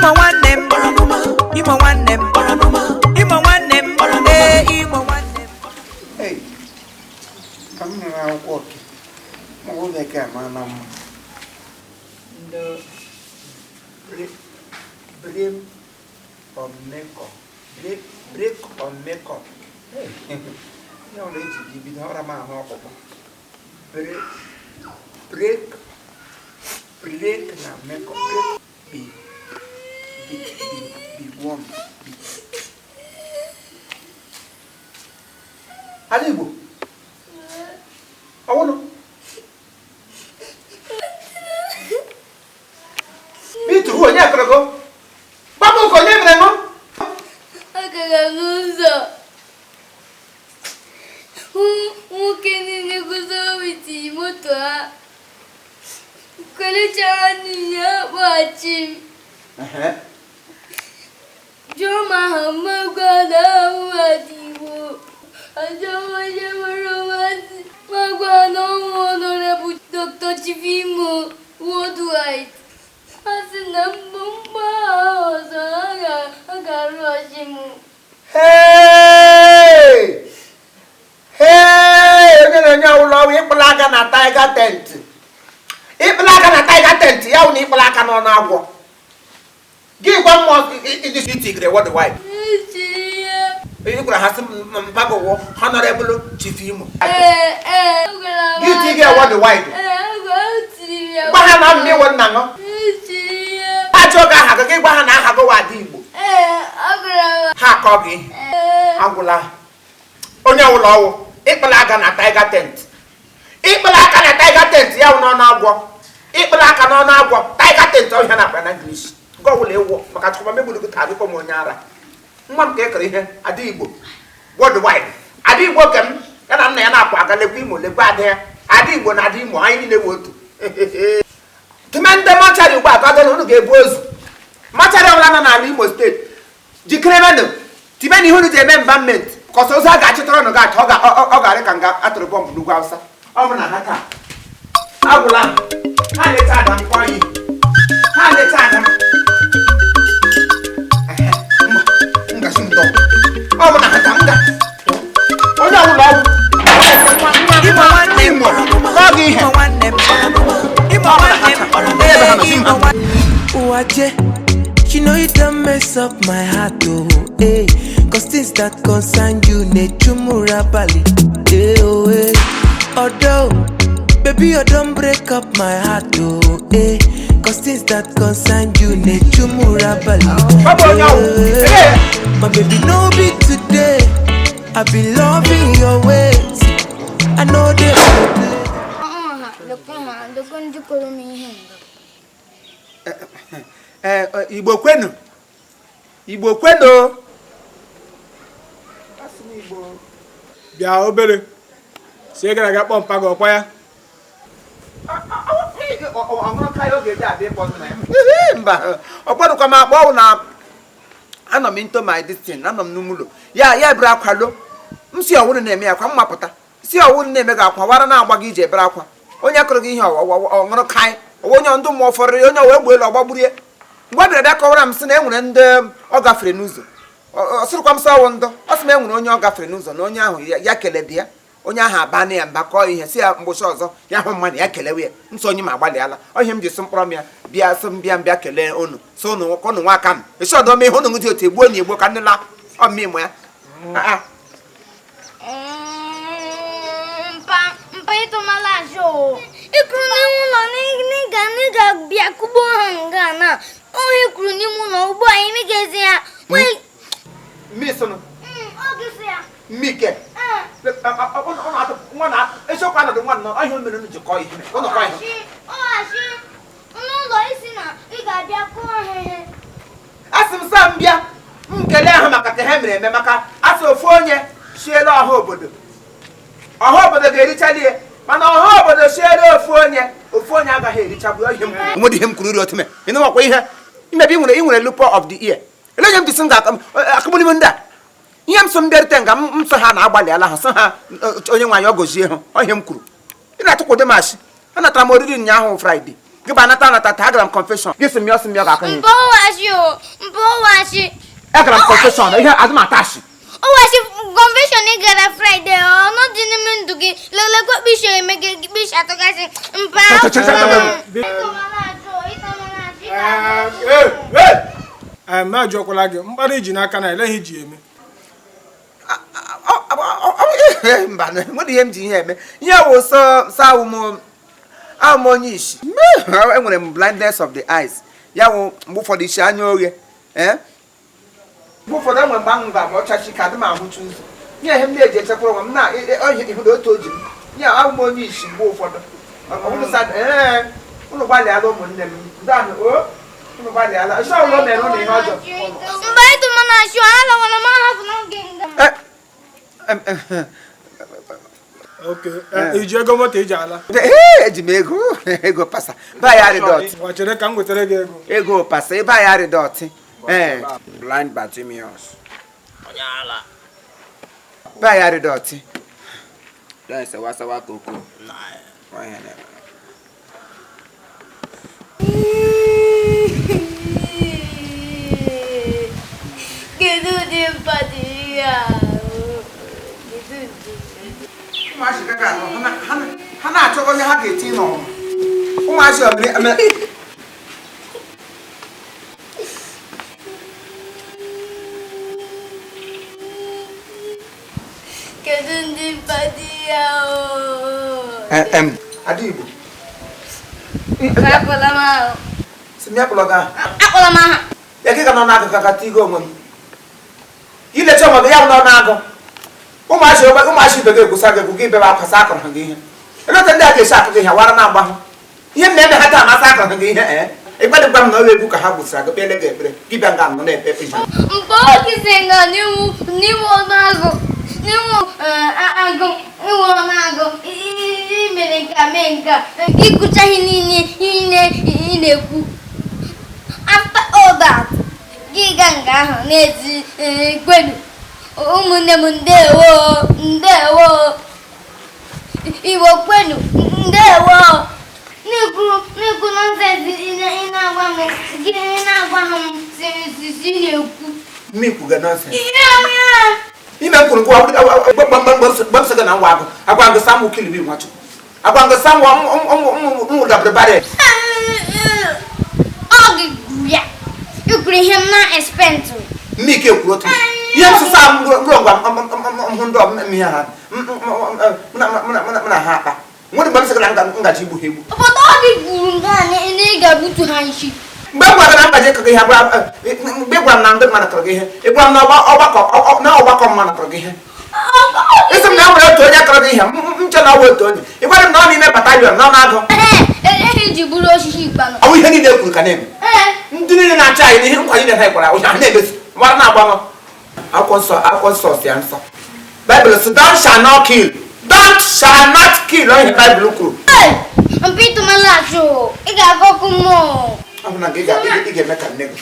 Imo nwanne m, Imo nwanne m, Imo nwanne m, ee, Imo nwanne m. Hey, ka m nụrụ akwụkwọ oke ma ọ bekee ama na mma ndị blame on makeup, break on makeup. Hey, ihe ọbụla eji gị bido ọra m ahụ ọkpụkpụ break, break, break na makeup, break, b b b b one b. Ala Igbo ọwụnụ bitu hụ onye akọrọgo gbapụ ụkọ onye mere nụ. Agara n'ụzọ hụ nwoke niile guzoro witiri moto ha kelechara niile ha kpọghachi m jụọ m aha m gwa na ahụ Adigbo ajọ onye nwere mmasị ma gwa na ọnwụ Honorable Dr. Chief Imo Worldwide. Ha sị na mgbe mgbagha ọzọ ha ga-arụghachi m. Hey! Hey! Onye na-enye ọwụla ọwụ ịkpụla aka na tiger tent, ịkpụla aka na tiger tent, ya wụ na ịkpụla aka n'ọnụ agwọ gị gwa mmụọ ịdị itigre worldwide. Echi ya. Ị gwara ha sị mpa gị wụ Honorable Chief Imo. Ee, ee, agwara m gị tige worldwide. Ee, agwara m tiri ya. Gwa ha na mmị wụ nna ṅụ. Echi ya. Ajọ gị aha gị, gị gwa ha na aha gị wụ Ada Igbo. Ee, agwara m. Ha akọ gị. Ee. Agwụla onye ọwụla ọwụ ịkpụla aka na tiger tent, ịkpụla aka na tiger tent, ya wụ n'ọnụ agwọ, ịkpụla aka n'ọnụ agwọ, tiger tent ọhịa na akpa na English nke ọbụla ịwụ maka chukwu megburu gị taa gị kpọ m onye ara nwa m ka ekere ihe Ada Igbo worldwide. Ada Igbo ke m ya na nna ya na-apụ aga lekwa Imo lekwa ada ya. Ada Igbo na Ada Imo anyị niile wụ otu. Tụme ndị mortuary ugbu a ka ọ unu ga-ebu ozu mortuary ọbụla nọ n'ala Imo steeti jikere menụ tibe na ihe unu ji eme embalmment kọsọ ozu a ga-achịtara ọnụ ga-achọ ọ ga-arị ka nga atụrụ bọmbụ n'ugwu Awụsa. Ọ bụ na ha taa agwụla ha leta ada mkpọ iyi ha leta ada ngazi ndọ ọ bụ na ha taa nga onye ọbụla ọgwụ Imo nwanne m, Imo n'oge ihe Imo nwanne m, Imo nwanne m, ee, Imo nwanne m. Waje, you know you done mess up my heart, oh, eh. 'Cause things that concern you, ne chumura bali, eh, oh, eh. Although, baby, you don't break up my heart, oh, eh. 'Cause things that concern you, ne chumura bali, Ọ bụ onye ọwụ. eh. Ee. My baby, no be today. I be loving your ways. I know they play. Ha, lekwa ha, lekwa ndị kụrụ m ihe mbụ. Ee, Igbo kwenu, Igbo kwenu. Asị m Igbo. Bịa obere si ị gara aga kpọọ mpa gị ọkwa ya. Mba, ọ kwadokwa m akpọ ọwụ na anọ m into my destiny, anọ m n'ime ụlọ ya ya ebere akwa lo m si ọwụrụ na-eme ya kwa m mapụta si ọwụrụ na-eme gị akwa wara na-agba gị ije ebere akwa onye kụrụ gị ihe ọṅụrụ kaị ọwa onye ndụ mmụọ fọrọ onye wee gbuo elu ọgbagburie mgbe ọ bịara bịa kọwara m sị na e nwere ndị ọ gafere n'ụzọ ọ sịrịkwa m sị ọwụ ndụ ọ sị m e nwere onye ọ gafere n'ụzọ na onye ahụ ya kelede ya onye ahụ aba na ya mba kọọ ihe si ya mgbụsị ọzọ ya hụ mmadụ ya kelewe ya nsọ onye ma agbalịala ọ ihe m ji sị mkpọrọ m ya bịa sị m bịa m bịa kelee unu sị unu ka unu nwa aka m esi ọdọ m ihe unu dị otu egbuo na egbuo ka ndị la ọmịmụ ya. Ah, ah. Mpa, mpa ịtụmala ajọ o. Ị kwuru n'ime ụlọ n'ịga n'ịga bịa kugbuo ha nga na ohi kwuru n'ime ụlọ ugbu a imi ga-ezi ya. Mmisụnụ. Oge si ya. Mmike. Nwa na eziokwu anọdụ nwa nọ ọhịa mere unu ji kọọ ihe unu kọọ ihe. Ọghachi n'ụlọ isi na ị ga-abịa kụọ ha ihe. Asị m sa m bịa m kelee ha maka ka ha mere eme maka asị ofu onye siela ọha obodo ọha obodo ga-erichali ya mana ọha obodo siela ofu onye ofu onye agaghị erichagbu ihe m kwuru. Nwere ihe m kwuru ri otume ị nụwakwa ihe imebi ị nwere loophole of the ear ele onye m ji sị m ga-akụgbuli m ndị a ihe m sọ m bịarute nga m sọ ha na-agbalịala ha sọ ha onye nwaanyị ọ gọzie ha ọ ihe m kwuru ị na-atụkwado m asị anatara m oriri ụnyaahụ Fraịde Gị ba anata anata taa agara m confession. Gị sị m ya ọsị m ya ga-akụ ihe. Mpọwashi o, mpọwashi. Agara m confession, ihe azụ m atashi. Ọwashi confession ị gara Friday, ọ nọ dị n'ime ndụ gị. Lelekwa kpisha eme gị kpisha atọgasị. Mpa. Ee, ma ajụọkwala gị mkparị iji n'aka na ele ihe iji eme. Mba, nwere ihe m ji ihe eme. Ihe wụ sọ sọ awụ m onye isi. Enwere m blindness of the eyes. Ya wụ mgbe ụfọdụ isi anya oghe. Mgbe ụfọdụ enwere mgbe ahụ ga-ama ọchachi ka adị m ahụcha ụzọ. Nye ihe m na-eji echekwara onwe m na ịhụ na otu o ji m. Nye awụ m onye isi mgbe ụfọdụ. Unu gbalịala ụmụnne m. Ndị ahụ o unu gbalịala. Isi ọbụla o mere ụnụ ihe ọjọọ. Mgbe ịtụ m na-achụ, alawara m ahapụ n'oge nga. Okay, iji ego moto iji ala? Eji m ego ego pasa. Ba ya rịdọtị. Gwa chere ka m wetara gị ego. Ego pasa ebe a ya rịdọtị. Blind Bartimaeus. Onye ala. Ba ya rịdọtị. Don sawa sawa koko. Kedu ụdị mpadị ya? Ụmụazị gaga anọ, ha na-achọ onye ha ga-eti n'ọnụ. Ụmụazị ọbụla Kedu ndị mpadị ya? Ada Igbo. Akpọla m ahụ. Si m ya kpọrọ gị aha. Akpọla m aha. Ya gị ga nọ n'agụ ka tigo onwe m. Ilecha onwe gị ya bụ nọ n'agụ. Ụmụazị ibe gị egwusa gị egwu gị bebe akwa sa akọrọ gị ihe. Eleta ndị a ga-esi akụ gị ihe wara na-agba hụ. Ihe m na-eme ha taa amasị akọrọ gị ihe ee. Ịgbalịgwa m na ọrụ egwu ka ha gwusara gị kpele gị ekpere gị bịa nga nọ na-ekpe ekpe. Mgbe oge si nga n'iwu ọnụ agụ n'iwu agụ iwu ọnụ agụ imere nka mee nka ịkụchaghị niile ihe ị na-ekwu. After all that, gị ga nga ahụ na-ezi kwenu ụmụnne m ndewo ndewo Igbo kwenu ndewo na-ekwu nọnsensị ị na-agwa m gị na-agwa m siri na-ekwu. Mmikwu ga nọnsensị. Ime kwuru ngwa gbamsị gị na ngwa agụ agwa agụ samụ kilibi Nwachukwu agwa agụ samụ nwụ dabere bare. Ọ gị gwuru ya ikwuru ihe m na-expect. Mmike kwuru otu ihe nsụsa m ruo ngwa hụ ndị ọmụmụ ha na ha akpa nwere mgbe m sị gị na ngaji igbu ha egbu. Obodo ọ gị gwuru nga na ị ga-egbutu ha nshi. Mgbe m gwara na ngaji kọrọ gị ihe mgbe ị gwara m na ndị mmadụ kọrọ gị ihe ị gwara m na ọgbakọ mmadụ kọrọ gị ihe. Isi m na e nwere otu onye kọrọ gị ihe m che na ọ bụ otu onye ị gwara m na ọ n'ime batalion na ọ na-agụ. Ọ bụ ihe niile e kwuru ka na-eme. Ndị niile na-achị anyị n'ihe nkwa niile ha kwara ụnya ha na-emezu mara na-agbanwe. Akwụkwọ nsọ si ya nsọ. Baịbụl sị don't shall not kill. Don't shall not kill ihe Baịbụl kwuru. Mpa ịtụmalachụ ị ga-agụ ọkụ mmụọ. Ọ bụ na ị ga-eme ka nne gị.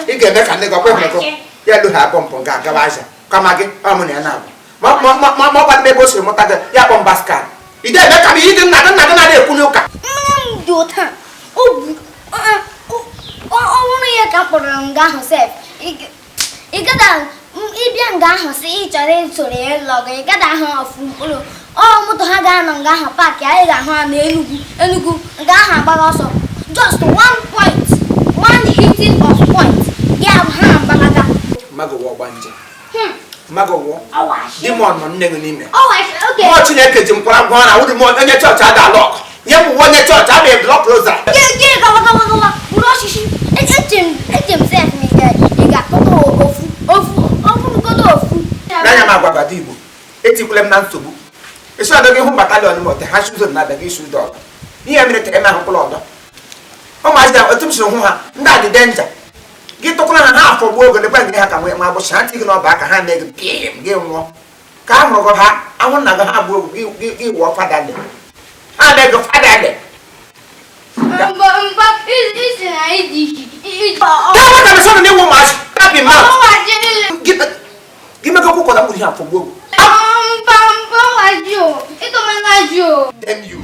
Ị ga-eme ka nne gị ọkwa ịhụrụ gị. Ya elu ha abụọ mpụ ga-agawa aja kama gị ọ mụ na ya na-abụ. Ma ọ gbadebe ebe o siri mụta gị ya kpọ mbaskal. Ị ga-eme ka m ihe dị nna gị nna gị na-ekwu n'ụka. Nne m dị ụta. Ọ bụrụ ya ka m kpọrọ nga ahụ sef. Ị gada ịbịa nga ahụ sị ị chọrọ isoro ya ịlọ gị ị gada ahụ ọfụ mkpụrụ ọ moto ha ga-anọ nga ahụ paakị anyị ga-ahụ ha na Enugu Enugu nga ahụ agbara ọsọ just 1 point 1 hitting of point ya ha agbalaga. Mmadụ wụọ gbanje. Mmadụ wụọ demon nọ nne gị n'ime. Mmụọ Chineke ji mkwara gwa na wụdị onye chọọchị ada alụ ọkụ. Nye m uwe onye chọọchị abụ blọk roza. Gị gawa gawa gawa bụrụ osisi eche m sef na ị ga-akpọta ofu ofu ofu. N'anya m agwa Ada Igbo etikwule m na nsogbu. Isi ọdọ gị hụ batalion m ọtị ha shi ụzọ na-abịa gị isi ụzọ ọdọ. Ihe mere ka eme ahụkwụla ọdọ. Ụmụazị na otu m siri hụ ha ndị a dị denja. Gị tụkwara ha ha afọ gbuo oge lekwa gị ha ka nwee ma agbụsị ha tigị n'ọba aka ha mee gị pim gị nwụọ. Ka a hụrụ gị ha ahụ nna gị ha gbuo oge gị wụọ fadalị. Ha mee gị fadalị. Mba isi na ịdị isi. Ka a sọ na ịwụ ụmụazị tapi mouth. Gị mekọ kwụkwọ na mkpụrụ ihe afọ gbuo oge. Mba mba wajụ ịtụmana jụ. Damn you.